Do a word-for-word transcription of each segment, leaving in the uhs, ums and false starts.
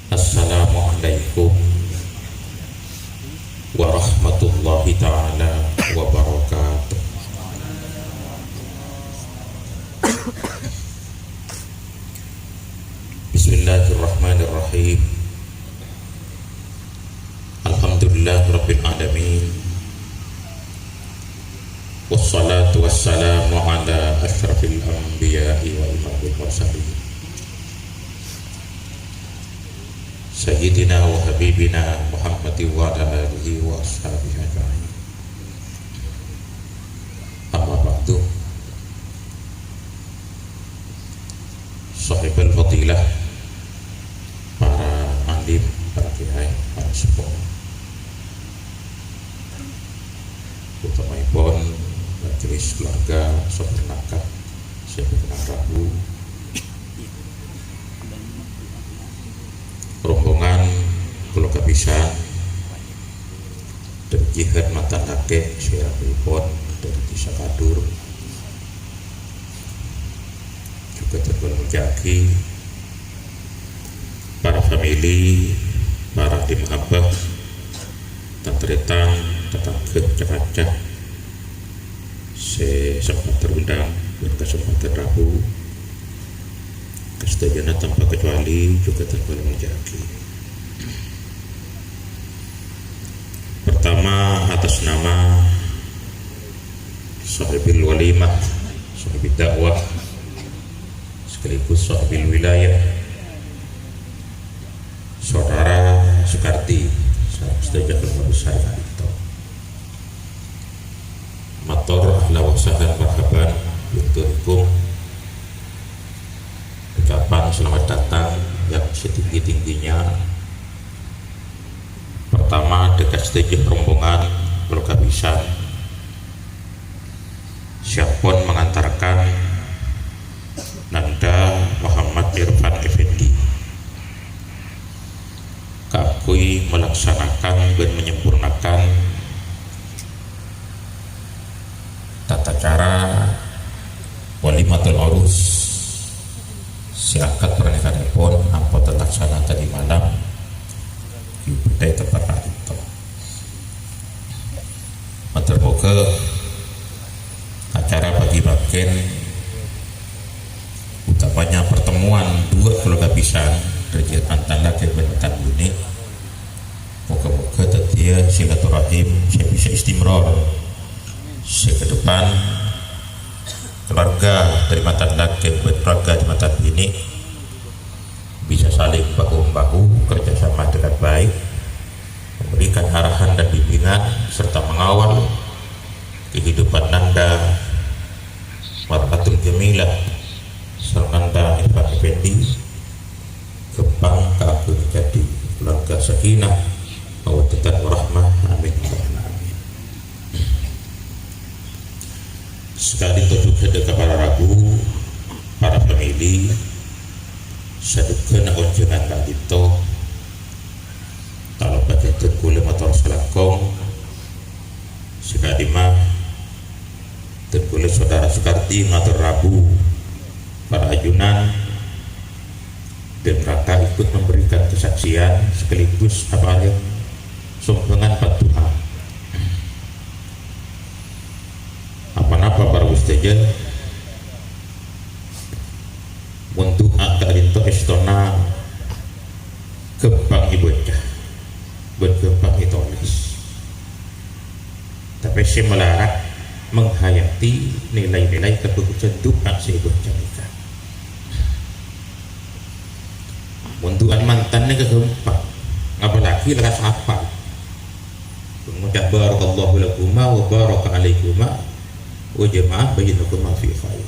Assalamualaikum warahmatullahi taala wabarakatuh. Bismillahirrahmanirrahim. Alhamdulillahirabbil alamin. Wassalatu wassalamu ala asyrafil anbiya'i wa imamil mursalin. Sayyidina wa habibina Muhammadin wa ala alihi wa ashabihi ajma'in. Amma ba'du. Sahibul fadilah, para alim, para kiai, para sepuh, utamaipun majelis keluarga, saudara, sè bhâkal rabu, rombongan keluarga bhisan, dhâri jihad mantan lakè' sè rabuèpon dhâri Dhisa Kadur, jhughân terpon mojâ'aghi para famili, para ahli mahabbah, tan-tarètan, tatangghâ, ca-kanca sè sempat terundang bân kasempadhân rabu. Kasadhâjâna tanpa kecuali jhughân terpon mojâ'aghi. Pertama, atas nama Sohibil Walimah, Sohibil Dakwah, sekaligus Sohibil Wilayah, Saudara Sukarti, sareng sadhâjâ keluarga besar ka'dinto. Mator ahlan wa sahlan marhaban, bhunten, ucapan selamat datang yang setinggi-tingginya. Pertama, dhâ' ka sadhâjâ rombongan keluarga bhisan sè ampon mengantarkan Nanda Muhammad Irfan Effendi kaangghuy melaksanakan bân menyempurnakan tata cara walimatul urus sè akad parnikahanèpon ampon talaksana tadi malam è bâdâ è tempat ka'dinto. Mator moghâ acara bâgi bângkèn, utamanya pertemuan dua keluarga bhisan, dhâri mantan lakè bân mantan binè, moghâ-moghâ dhâddhiyâ silaturahim sè bisa istimrar, sè ka depan keluarga dhâri mantan lakè bân keluarga dhâri mantan binè bisa saling bahu-membahu, kerja sama dengan baik, memberikan arahan dan bimbingan, serta mengawal kehidupan Nanda Mar'atul Jamilah sareng Nanda Irfan Effendi ghâmpang kaangghuy dhâddhi keluarga sakinah, mawaddatan warahmah. Amin, Allahumma amin. Saka'dinto jhughân dhâ' ka para rabu, para famili, sadhugâna onjhângan ka'dinto. Taloba dhâddhi kaulâ mator salangkong. Saka'dimma dhâddhi kaulâ Saudara Sukarti mator rabu para ajunan dan raka ikut memberikan kesaksian sekaligus aparèng sombhângan paddu'a. Apa-napa para sadhâjâ, mon du'a ka'dinto èstona ghâmpang èbâca bân ghâmpang ètolès. Tapè sè malarat menghayati nilai-nilai kabhâghusân du'a sè èbâca nèka. Mon du'ana mantan nèka ghâmpang, apalagi la kasapa. Ngoca' barakallahu lakuma wa baraka alaikuma wa jama'a bainakuma fi khair.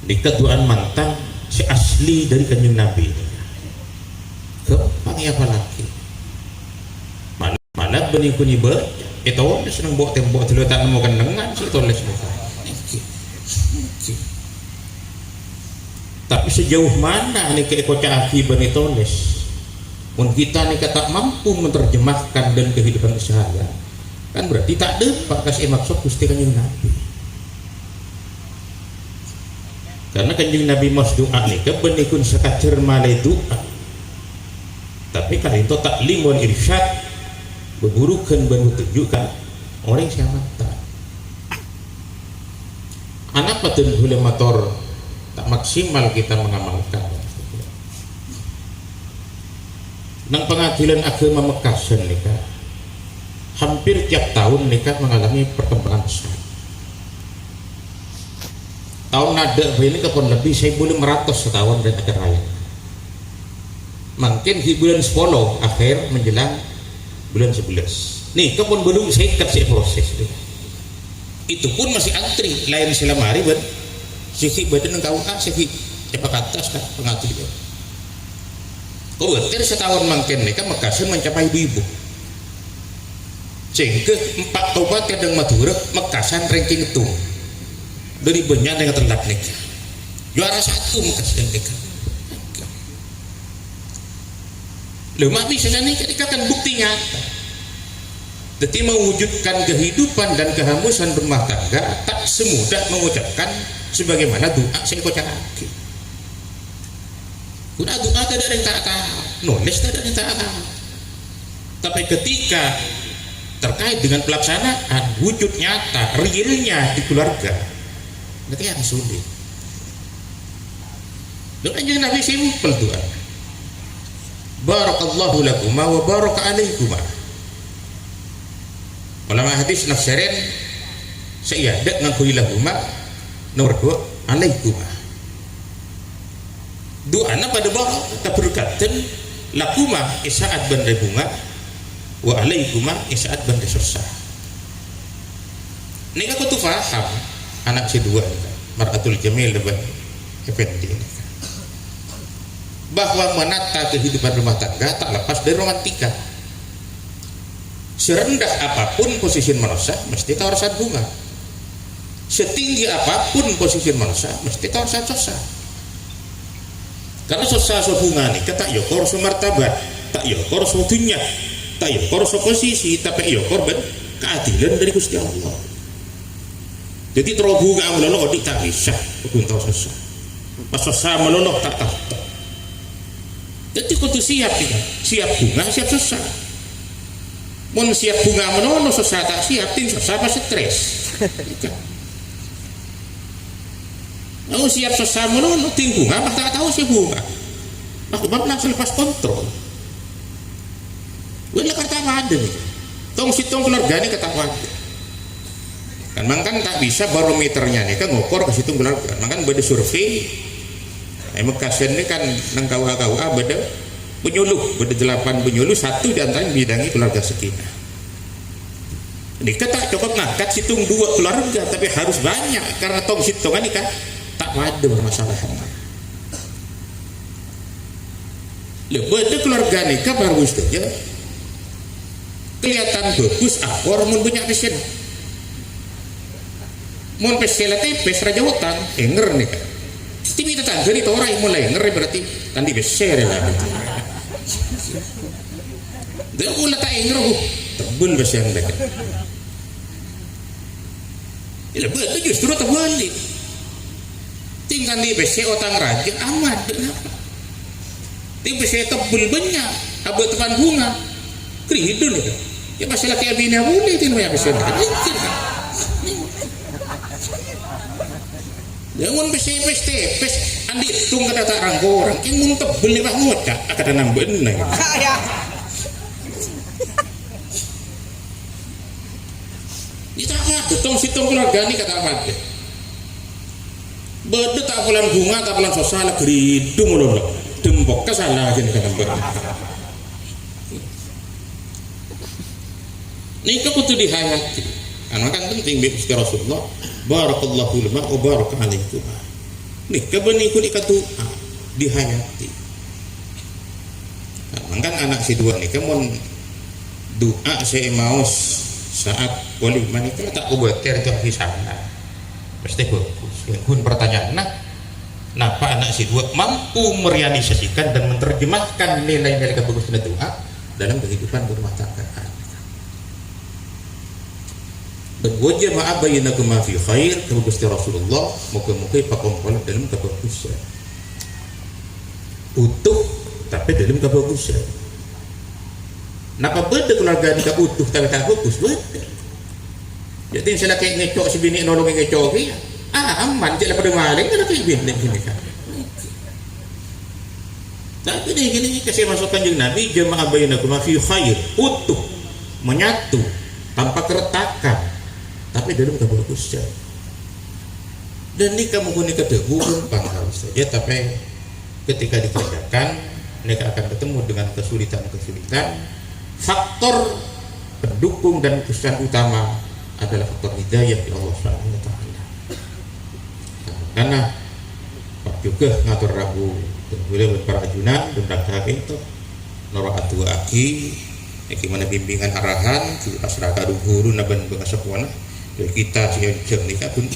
Nèka du'ana mantan sè asli dhâri Kanjeng Nabi. Ghâmpang èapallaghi. Mal-, malah bânnè ghun èbâca, ètolès neng bo'-tembo' dâllu ta' nemmo kennengngan sè ètolès nèka. Tapè sejauh mana nèka èkoca'aghi bân ètolès? Mon kita nèka ta' mampu menerjemahkan dalam kehidupan sehari-hari, kan berarti ta' dâpa' ka sè èmaksod Ghustè Kanjeng Nabi. Karena Kanjeng Nabi maos du'a nèka bânnè ghun sakadâr malè du'a. Tapè ka'dinto ta'lim wal irsyad, bhâbhurughân bân petunjuk ka orèng sè amanta. Anapa dhân ghulâ mator ta' maksimal kita mengamalkan? Neng pengadilan agama Mekkasân nèka, hampir tiap taon nèka mengalami perkembangan besar. Taon nadâ' bhâi nèka pon lebbi sèbu lèma ratos sataon rèng acara raya. Mangkèn ghi' bulân sapolo akhèr menjelang bulân sabellâs. Nèka pon bâlung sèket sè proses. Itu pun masih antri, laèn sè la marè bân sè ghi' bâdâ neng K U A, sè ghi' èpakatos ka pengadilan. Kobâtèr sataon mangkèn nèka Mekkasân mencapai èbu-èbu. Sehingga empa' kabupaten neng Madhurâ Mekkasân ranking sèttong. Dâri bânnya' neng tellat nèka. Juara satu Mekkasân nèka. Lho, ma' bisa sanèka, nèka kan bukti nyata. Jadi, mewujudkan kehidupan dan keharmonisan rumah tangga tak semudah mengucapkan sebagaimana du'a sè èkoca'aghi. Ghun du'a tadâ' rèng ta' tao, nolès tadâ' rèng ta' tao. Tapi ketika terkait dengan pelaksanaan, wujud nyata, realnya di keluarga, itu yang sulit. Lho, Kanjeng Nabi simpel du'a. "Barakallahu lakuma wa baraka alaikuma." Ulama hadis nafsèrèn sè èadâ' ngangghuy lahuma, nomor dua, alaikuma. Du'ana padâ bârâ' kaberkadhân, lakuma è sa'at bân rè bhunga, wa alaikuma è sa'at bân rè sossa. Nèka kodhu paham ana' sè duwâ' nèka, Mar'atul Jamil bân Effendi nèka, bahwa menata kehidupan rumah tangga tak lepas dari romantika. Serendah apapun posisi manossa, mesti taosan bhunga. Setinggi apapun posisi manossa, mesti taosan sossa. Karena sossa so bhunga nèka ta' èokor so martabat, ta' èokor so dhunnya, ta' èokor so posisi, tapè èokor bân kaadilan dâri Ghustè Allah. Jadi, terro bhunga malolo odi' ta' bisa, ghun tao sossa. Pas sossa malolo ta' tao. Jadi, kodhu siap kita. Siap bhunga, siap sossa. Mon siap bhunga malolo, sossa ta' siap, dhing sossa pas stres. Mau siap sossa malolo, dhing bhunga pas ta' tao sè bhunga. Pas bab langsung lepas kontrol. Wah, la kata padâ nèka. Tong-sèttong keluarga nèka kata padâ. Kan mangkana ta' bisa barometernya nèka ngokor ka sèttong keluarga. Mangkana bâdâ survei, è Mekkasân nèka kan neng K U A, K U A bâdâ penyuluh, bâdâ delapan penyuluh, satu di antaranya bidangi keluarga sakinah. Nèka ta' cokop ngangkat sèttong duwâ' keluarga, tapi harus banyak, karena tong-sèttongan nèka ta' padâ permasalahannya. Lha, bâdâ keluarga nèka, para sadhâjâ, kelihatan bagus, akor, mon bânnya' pèssèna. Mon pèssè la tèpès, rajâ otang, ènger nèka. Sèttong tatangghâna toraè, mon la ènger berarti ta' andi' pèssè rè la. Dhâ' mon la ta' ènger, bu, tebbhâl pèssèna nèka. Iyâ, bâdâ justru tabâli'. Dhing kan andi' pèssè otang rajâ aman, kenapa? Dhing pèssè tebbhâl bânnya', abâ' tepan bhunga. Kridul itu. Iyâ, masalah kaè abinè abulè, dhing bânnya' pèssè. Iyâ, mon pèssè pèssè, pèssè, andi' tong kata ta' rang-korang, kèng mon tebbhâl, pas ngoca', akadâ nambâna. Iyâ, ta' padâ, tong-sèttong keluarga nèka ta' padâ. Bâdâ ta' polana bhunga, ta' polana sossa, la gridung malolo. Dâmpokka sala ghânèka nambâ. Nèka kodhu dihayati. Karena kan penting, bi' Gusti Rasulullah, "Barakallahu lakuma wa baraka alaikuma." Nèka bânnè ghun nèka du'a dihayati. Nah, mangkana ana' sè duwâ' nèka mon du'a sè èmaos sa'at walimah nèka ta' kobâtèr, ta' bisa. Mesti bagus. Ghun pertanyaanna, napa ana' sè duwâ' mampu merealisasikan dan menerjemahkan nilai-nilai kabhâghusânna du'a dalam kehidupan berumah tangga? "Wa jama'a bainakuma fi khair," dawuh Gusti Rasulullah, "moga-moga èpakompol dalam kabhâghusân." Utuh, tapè dalam kabhâghusân. Napa bâdâ kaluarga nèka butuh tapè ta' bhâghus? Bâdâ. Jadi sè lakè' ngèco' sè binè' nolongè ngèco' kèya. Ah, aman, cè' la padâ malèng lakè' binè' ghânèka. Tapè nèka, nèka sè maksod Kanjeng Nabi, "Jama'a bainakuma fi khair", utuh, menyatu, tanpa keretakan, tapè dâlem kabhâghusân. Dan nèka mungkin nèka dhâbu gampang saja, tapè ketika dikerjakan, nèka akan ketemu dengan kesulitan-kesulitan. Faktor pendukung dan kesusahan utama adalah faktor hidayah di Allah Subhanahu wa Ta'ala. Karena pas jhughân ngator rabu, dan boleh para ajunan, dan rangka itu, noro' adu'aaghi, bagaimana bimbingan arahan, di asraka guru, naban bangsa kuana, dari kita si jam nèka pun,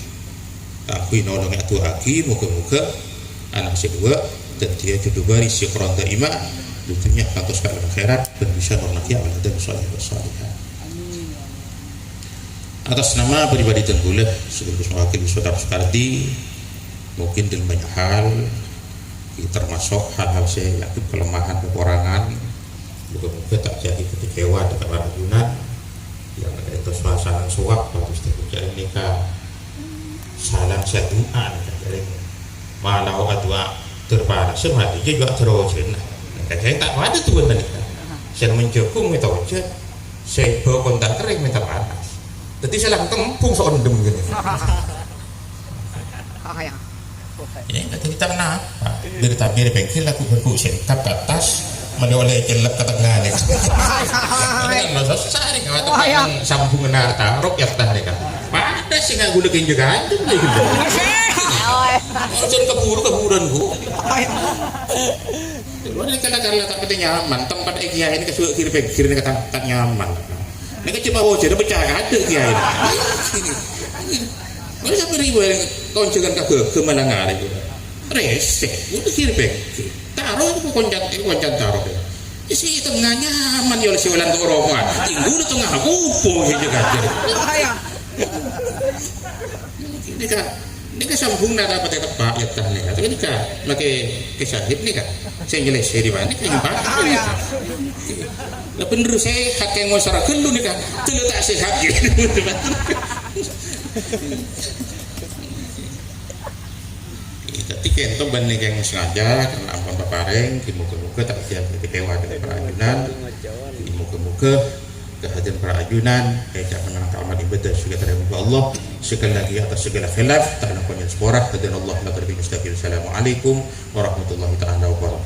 aku nolong adu'aaghi, moga-moga anak sè duwâ', dan dia jodoh baris, si korang daima, tentunya kantos ka alam akhirat, dan bisa nornaki amal dan saleh dan salihah. Atas nama pribadi dan gula, sekaligus mewakili saudara Sukardi, mungkin dalam banyak hal, termasuk hal-hal sè yakin kelemahan, kekurangan, moga-moga ta' jadi kecewa dengan para ajunan, yang ada itu suasana suwak, bagus terjadi nèka, salam sè du'a nèka, jadi malah adu'a terpana, sè mati juga terus, nah, nèka, jadi ta' ada tuh, nèka, sè menjagung itu aja. Sè bâkon ta' kerrèng mènta panas. Dhâddhi sè langkong empung sok endhem kènè. Oh, ya. Ya, kata kita kenapa? Dari tabir bengkel laku bengku sentap ke atas, mana oleh celep ke tengah nih. Ini kan masa sari kalau Oh, ya. Sambungan tarok ya tah nih kan. Pada sih nggak guna kinjek aja nih. Ojen keburu-keburan bu. Oh, ya. Lu ini kala-kala tak penting nyaman, tempat kiai ini kesuwak kiri-kiri ini kata tak nyaman. Ini kan cuma wajah, pecah ada kiai. Ini sampai riwayat konjangan kagak kemalangan itu. Resek, udah kiri-kiri. Taruh itu koncan, itu koncan taruh. Isi tengah nyaman ya oleh siwalan tuh rokokan. Tinggu di tengah kupu gitu kan. Ini kan, ini kan sambung nara apa tetep Pak ya tah nih. Tapi ini kan, make kesahit nih kan. Saya nyelesai di mana? Ini Pak. Lah bener sehat yang mau sarah gelu nih kan. Dulu tak sehat gitu. Jadi kento ban nèka yang sengaja karena ampun papareng, di moga-moga tak jadi kecewa dengan para ajunan. Di moga-moga kehadiran para ajunan, eh, jangan menangkal amal ibadah juga terhadap Allah. Sekali lagi atas segala khilaf, tak nampunya seporah, hadirin Allah, la terbi mustaqim. Assalamualaikum warahmatullahi taala wabarakatuh.